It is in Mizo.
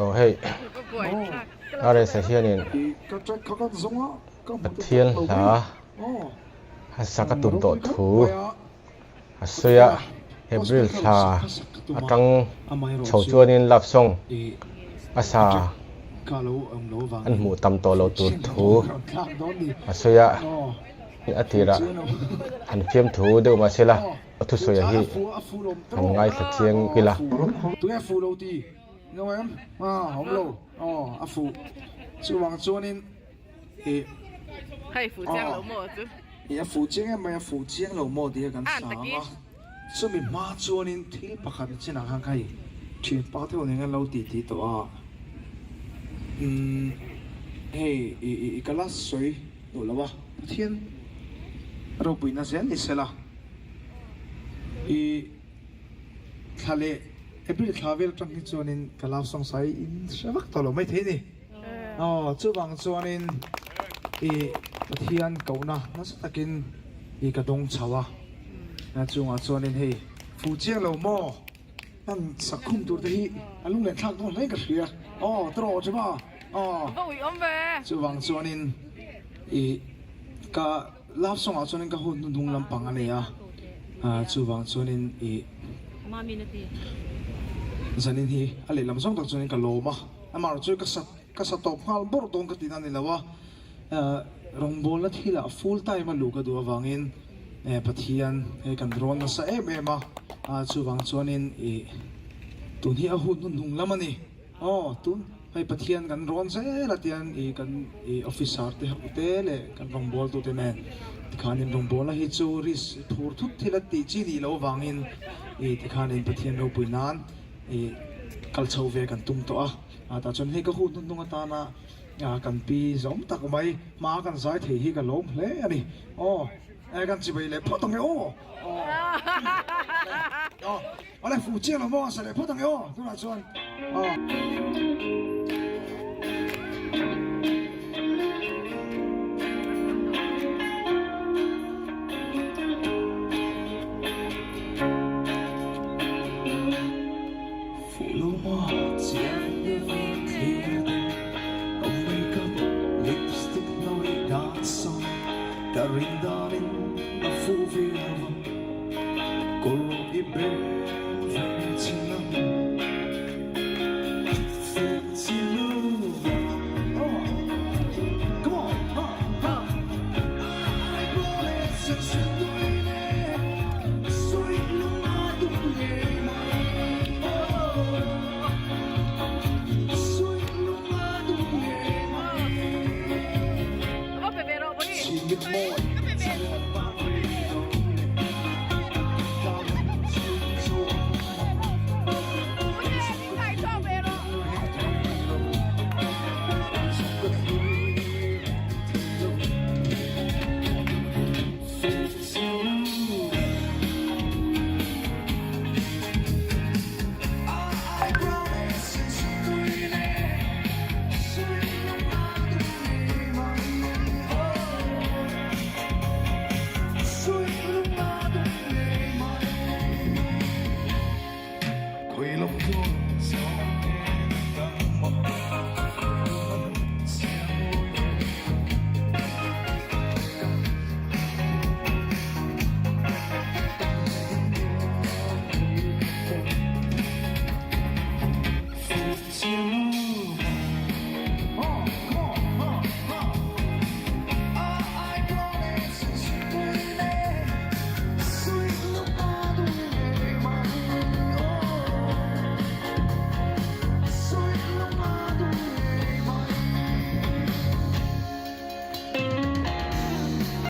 Aw hei RS-a hianin Pathian hla a sak a tum tawh thu a sawi a, April thla atang chho chuanin love song a sa an hmuh tam tawh loh tur thu a sawi a, a tirah han fiamthu deuh mahse la. A thusawi hi han ngaithla chiang ila. Tunge fuh lo ti ngo em? A awm lo. Aw a fuh. Chuvang chuanin i Hei fuh chiang lo maw chu? I a fuh chiang em mai a fuh chiang lo maw tih kha kan sa ang a. Chumi hma chuanin thil pakhat chinah khan kha i thianpa te ho nen khan lo ti ti tawh a. Umm hei i i ka la sawi duh lo a. Pathian ropuina zel ni sela. I thla leh April thla vel atang hi chuanin ka love song sai in hre vak tawh lo maithei a ni. Aw chuvang chuanin i Pathian kohna nasa takin i ka dawng chho a, chungah chuanin hei fu chiang lo maw hman sakhum tur te hi a lunglen thlak dawn hle ka hria. Aw tawh chu ma aw chuvang chuanin i ka. Love song ah chuanin ka hun hnuhnung lampang a nei a, chuvang chuanin ih zanin hi a lehlam zawng tak chuanin ka lawm a, amaherawh chu ka sa ka sa tawp nghal bawrh dawn ka tihna a ni lo a, rawngbawlna thilah full time a luh ka duh avangin Pathian he kan rawn nasa em em a, chuvang chuanin ih tun hi a hun hnuhnung lam a ni. Aw, tun hei Pathian kan rawn zel a tian i kan i officer te ho te leh kan rawngbawltu te nen tikhanin rawngbawlna hi chu risk thur thut thil a tih chi nih loh avangin i tikhanin Pathian ropui nan i kal chho ve kan tum tawh a, a tah chuan hei ka hun hnuhnung atana kan pi zawm tak mai hma kan zai thei hi ka lawm hle a ni. Aw, kan chibei leh phawt ang e aw. Aw. Awle fuh chiang lo maw a sa leh phawt ang e aw tunah chuan aw. Fuh lo maw chiang deuhin thlir teh a makeup lipstick hnawih dan sawn ka rin danin a fuh viau ang.